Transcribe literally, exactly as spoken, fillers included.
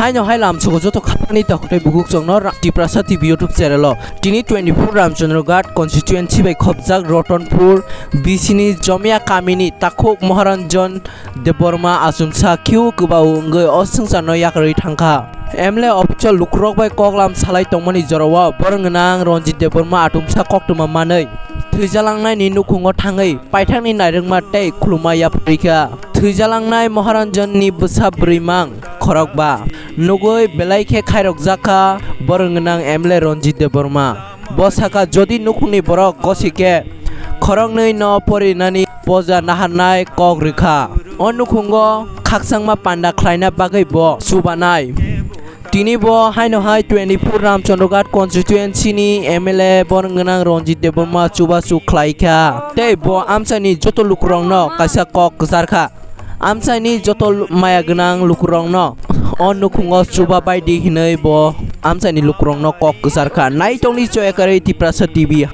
Haino hai lamsogo joto khani takhuk tei bukhuk chwngno Ra-, Tiprasa T V YouTube channel o. Tini twenty-four Ramchandra Ghat constituency bai khopjak Rotonpur B C ni Jomia kamini takhuk Maharanjan Debbarma achumsa khiu kwbao wngwi o swngcharno yakarwi thangkha. M L A office o lukurok bai koklam salai tongmani jorao borok gwnang Ranjit Debbarma achumsa koktwma manwi thwijalangnaini nukhungo thangwi paithakni nairwkma tei khuluma yapharwi kha. Thwijalangnai Maharanjanni bwsa bwrwimang khorokba nugwi belai khe khairokjak kha borok gwnang M L A Ranjit Debbarma. Bo sakha, jodi nukhungni borok gosi khe khoroknwi no porinani poja naharnai kok rwkha. O nukhungo khakchangma panda khlaina bagwi bo chubanai. Tini bo haino hai twenty-four Ramchandra Ghat constituency ni M L A borok gwnang Ranjit Debbarma chubachu khlai kha. Tei bo amchaini joto lukurokno kaisa kok kwchar kha. Amchaini joto lu-, maya gwnang lukurokno o nukhungo chuba bai di hinwi bo amchaini lukurokno kok kwchar kha. Naitokni choyakarwi Tiprasa T V.